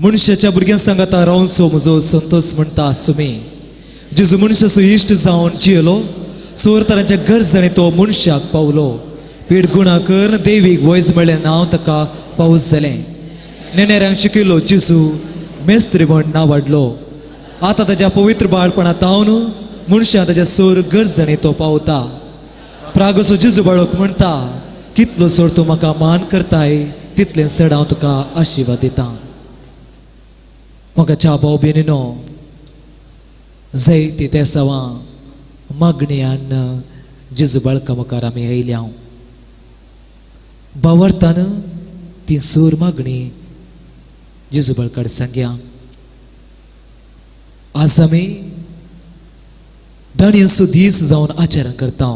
मनशाच्या भुरग्यां सांगाता रावचो म्हजो संतोष म्हणटा सुमी. जेजू मनशाचो इश्ट जावन जियेलो, सोरतरांच्या गरजांनी तो मनशाक पावलो. पेड गुणा करून देवीक वयज मेळ्ळें नांव ताका पावस जालें. नेणेऱ्यांक शिकयलो जेजू मेस्त्री म्हण नांव वाडलो. आतां ताज्या पवित्र बाळपणा तावन मनशां ताज्या सोर गरजांनी तो पावता. प्रागसो जेजू बाळक म्हणटा, कितलो सोर तूं म्हाका मान करताय तितलें चड हांव तुका आशिर्वाद दितां. म्हाका च्या भाव भयणीनो, जैती ते सवां मागणी हाडून जेजू बाळका मुखार आमी आयल्या. बावरतान ती सूर मागणी जेजू बाळकाड सांगया. आज आमी दाणयेचो दीस जावन आचरण करता.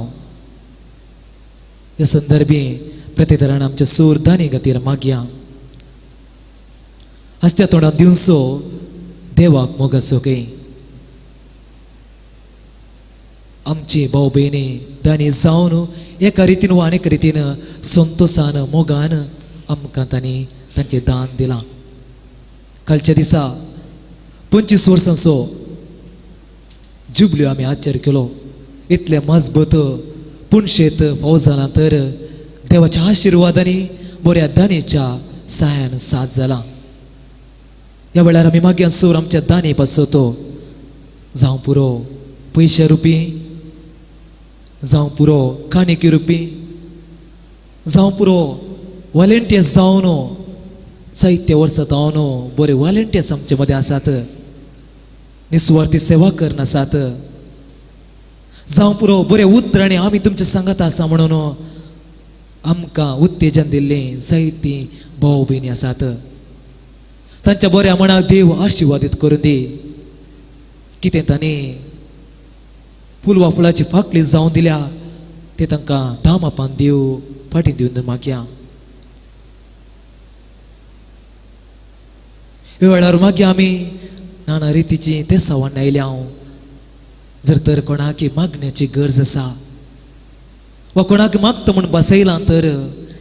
ह्या संदर्भी प्रतिधरान आमच्या सूर दाणी खातीर मागया. हसत्या तोंडान दिवचो देवाक मोगाचो काय आमची भाव भयणी दानी जावन एका रितीन वा आनीक रितीन संतोसान मोगान आमकां तांणी तांचें दान दिलां. कालच्या दिसा 25 वर्सांचो जुबल्यो आमी आचर केलो. इतलें मजबूत पुणशेत फाव जालां तर देवाच्या आशिर्वादांनी बऱ्या दानीच्या सायान साथ जाला. ह्या वेळार आमी मागीर सूर आमच्या दानी पासतो जावं पुरो पयशे रुपी, जावं पुरो काणिकी रुपी, जावं पुरो वॉलेंटियर्स जावन जायते वर्सां जावन बरे वॉलेंटियर्स आमचे मदें आसात, निस्वार्थी सेवा करून आसात, जावं पुरो बरे उतरांनी आमी तुमचे सांगात आसा म्हणून आमकां उत्तेजन दिल्लें जायतीं भाव भयणी आसात. तांच्या बऱ्या मनाक देव आशिर्वादीत करून दी. कितें तांणी फुलवा फुलाची फाकली जावन दिल्या ते तांकां दामापान देव फाटीं दिवन मागया. वेळार मागीर आमी नाना रितीची ते सवण आयल्या. हांव जर तर कोणाक मागण्याची गरज आसा वा कोणाक मागता म्हूण बसयलां तर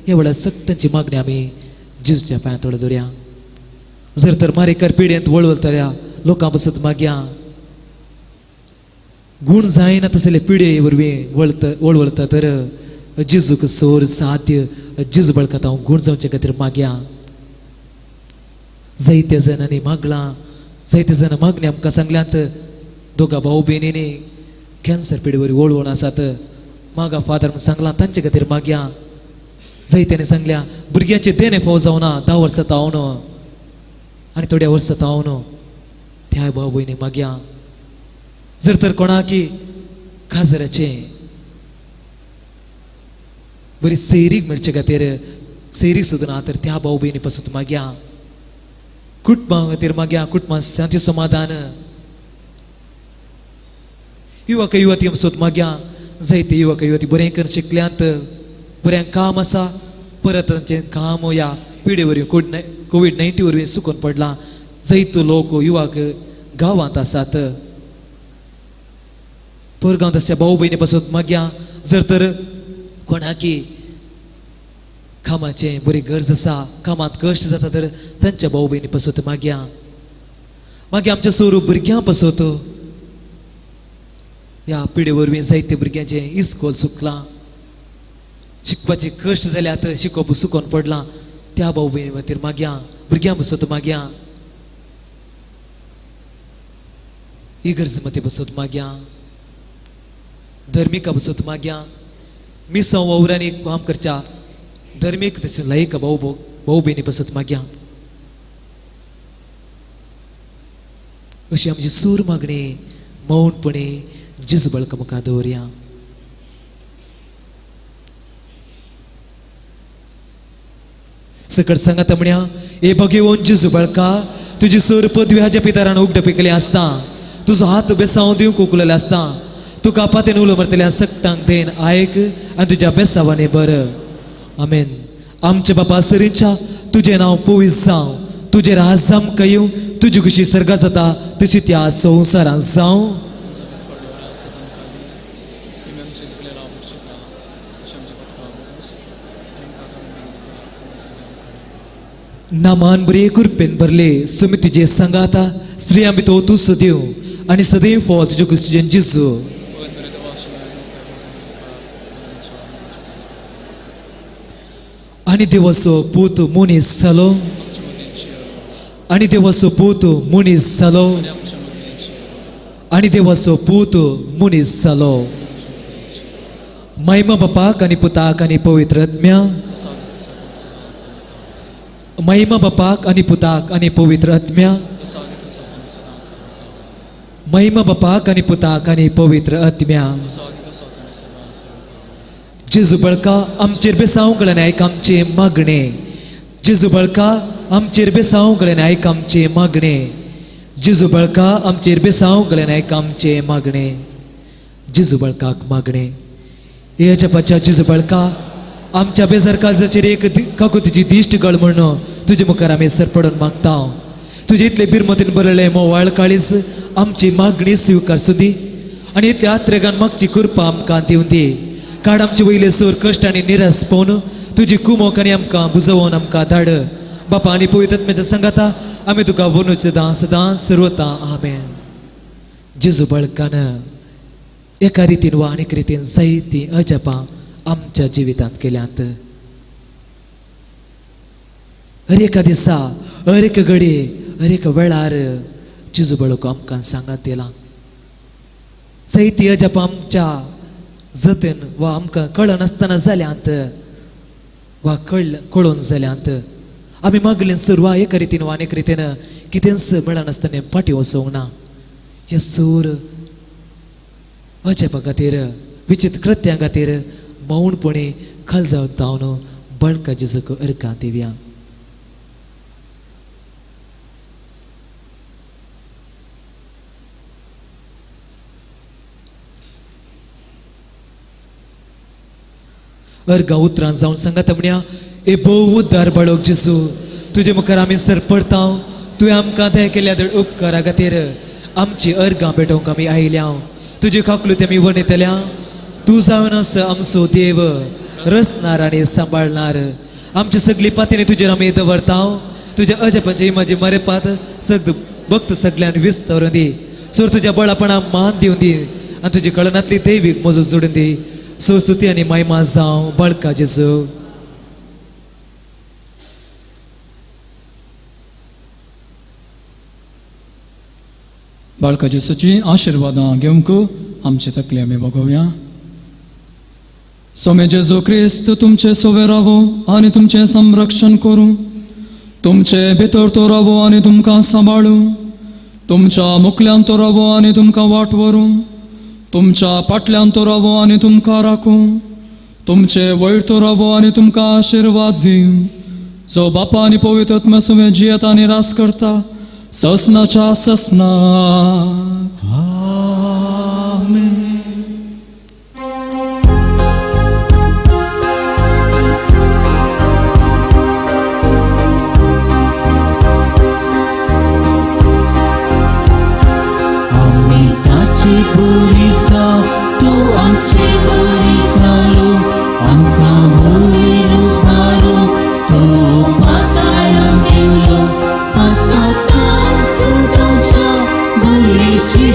ह्या वेळार सगळ्यांची मागणी आमी जेजूच्या पांयां थोडो दवरया. जर तर मारेकर पिढयेंत वळवळतल्या लोकां पासत मागया. गुण जायना तसले पिढये वरवीं वळवळता तर जेजूक सोर साध्य जेजू बळकत हांव गुण जावचे खातीर मागया. जायत्या जाणांनी मागलां, जायत्या जाणां मागणी आमकां सांगल्यात. दोगा भाव भयणींनी कॅन्सर पिढे वरवीं वळवण आसात, मागा फादर म्हूण सांगलां तांचे खातीर मागया. जायत्यांनी सांगल्या भुरग्यांचे देणें फाव जावना 10 वर्सां तावन आनी थोड्या वर्सां तावन त्या भाव भयणी मागया. जर तर कोणाकी काजराचें बरी सैरीक मेळचे खातीर सैरीक सुद्दां ना तर त्या भाव भयणी पासून मागया. कुटुंबा खातीर मागया, कुटुंबा शांती समाधान. युवक युवती पासून मागया. जायते युवक युवती बरें करून शिकल्यात, बरें काम आसा, परत तांचें काम ह्या पिडे वरवीं कोवीड-19 वरवीं सुकून पडलां. जायतो लोक युवक गांवांत आसात, परगांवांत आसच्या भाव भयणी पासून मागया. जर तर कोणाकी कामाचें बरी गरज आसा, कामांत कश्ट जाता तर तांच्या भाव भयणी पासून मागया. मागीर आमच्या सोरू भुरग्यां पासून ह्या पिढे वरवीं जायते भुरग्यांचें इस्कोल सुकलां, शिकपाचे कश्ट जाल्यात, शिकोवप सुकोन पडलां, त्या भाव भयणी खातीर मागया. भुरग्यां पासून मागया. इगर्ज मती पासून मागया. धर्मिका पासून मागया. मिसांव वावरांनी काम करच्या धर्मीक तशें लायक भाव भाव भयणी पासून मागया. अशी आमची सूर मागणी मौनपणे जेजू बळका मुखार दवरया. सकट सांगाता म्हणया, ए भगेवन जेजू बळका, तुजी सूर पदवी हाज्या पितरान उगड पिकली आसता. तुजो हात बेसांव दिवंक उखलेले आसता. तुका पातेन उलो मारतल्या सक्तांक then आयक आनी तुज्या बेसावांनी बर. आमेन. आमच्या बापा सरीच्या तुजें नांव पवित्र जावं, तुजें राज आमकां येवं, तुजी खुशी सर्गा जाता तशी त्या संवसारांत जावं. नामान बरे कृपेन भरले समी तुजे सांगाता, स्त्रियां भितर तूं सदैव आनी सदैव फॉल तुज्यो क्रिस्टियन जेजू. आनी देवाचो पूत मनीस जालो, आनी देवाचो पूत मनीस जालो, आनी देवाचो पूत मनीस जालो. महिमा बापाक आनी पुताक आनी पवित्र आत्म्या. महिमा बापाक आनी पुताक आनी पवित्र आत्म्या. महिमा बापाक आनी पुताक आनी पवित्र आत्म्या. जेजू बळका आमचेर बेसांव कडल्यान आयक आमचें मागणें. जेजू बळका आमचेर बेसांव कडल्यान आयक आमचें मागणें. जेजू बळका आमचेर बेसांव कडल्यान आयक आमचें मागणें. जेजू बळकाक मागणें. हे अजापाच्या जेजू बळका आमच्या बेजार काळजाचेर एक काकुतीची दिश्ट गळ म्हणून तुजे मुखार आमी सरपडून मागता. तुजे इतले बिरमतीन बरयलें मोवाळ काळीज आमची मागणी स्विकार सुदी आनी इतल्या आत्रेगान मागची कृपा आमकां दिवन दी. काड आमचे वयले सूर कश्ट आनी निरास पळोवन तुजी कुमोक आनी आमकां बुजोवन आमकां धाड. बापा आनी पवित्र आत्म्याच्या सांगाता आमी तुका वनुचे दां सदां सर्वता. आमेन. जेजू बळकान एका रितीन वा आनीक रितीन जायतीं अजापां आमच्या जिवितांत केल्यांत. हर एका दिसा, हर एक घडये, हर एका वेळार जेजू बळको आमकां सांगात दिला. जायतीं अजापां आमच्या जतेन वा आमकां कळनासतना जाल्यांत वा कळोन जाल्यांत. आमी मागलें सर वा एका रितीन वा आनीक रितीन कितेंच मेळनासतना फाटीं वचोंक ना. हे सूर अजापा खातीर, विचित्र कृत्यां खातीर मौनपणे खालजावन जावन बळका जेजूक अर्गां दिवया. अर्गां उतरां जावन सांगाता म्हणया, ए भोव उद्दार बाळक जेजू, तुजे मुखार आमी सरपडता. तुवें आमकां दया केल्या दड उपकारा खातीर आमची अर्गां भेटोवंक आमी आयल्या. तुजे काकलूत आमी वर्णयतल्या. तूं जावन आसा आमचो देव, रचणार आनी सांबाळणार. आमची सगळी पातीनी तुजेर आमी दवरता. तुज्या अजापाची म्हजी मरेपात सग भक्त सगळ्यान विस्तारून दी. सर तुज्या बळापणा मान दिवन दी आनी तुजी कळनांतली दैवीक मजूत जोडून दी. स्तुती आनी महिमा जावं बळका जेजू. बाळका जेजूची आशिर्वादां घेवंक आमचे तकले आमी बगोवया. सोमे जेजू क्रिस्त तुमचे सोवे रावो आनी तुमचें संरक्षण करूं. तुमचे भितर तो रावो आनी तुमकां सांबाळूं. तुमच्या मुखल्यान तो रावो आनी तुमकां वाट व्हरूं. तुमच्या पाटल्यान तो रावो आनी तुमकां राखूं. तुमचे वयर तो रावो आनी तुमकां आशिर्वाद दिवं. जो बापा आनी पवित्र आत्म्या सुवें जियेता आनी रास करता ससनाच्या ससनाक. आमेन. आमी ताची बरी जावं, तूं आमचे बरी जालो, आमकां वयर उबारून तूं पाताळांत देंवलो. आतां तांसून तुमच्या बरीची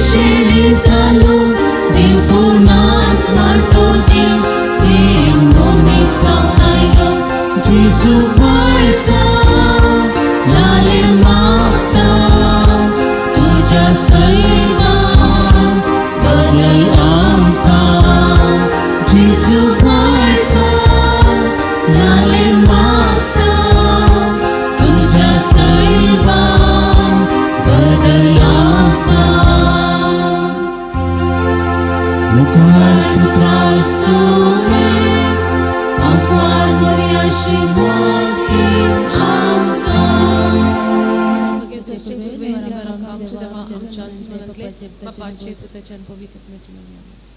आमच्या आसमानांतले बापाचे पुताचे आनी पवित्र आत्म्याचे नांवान.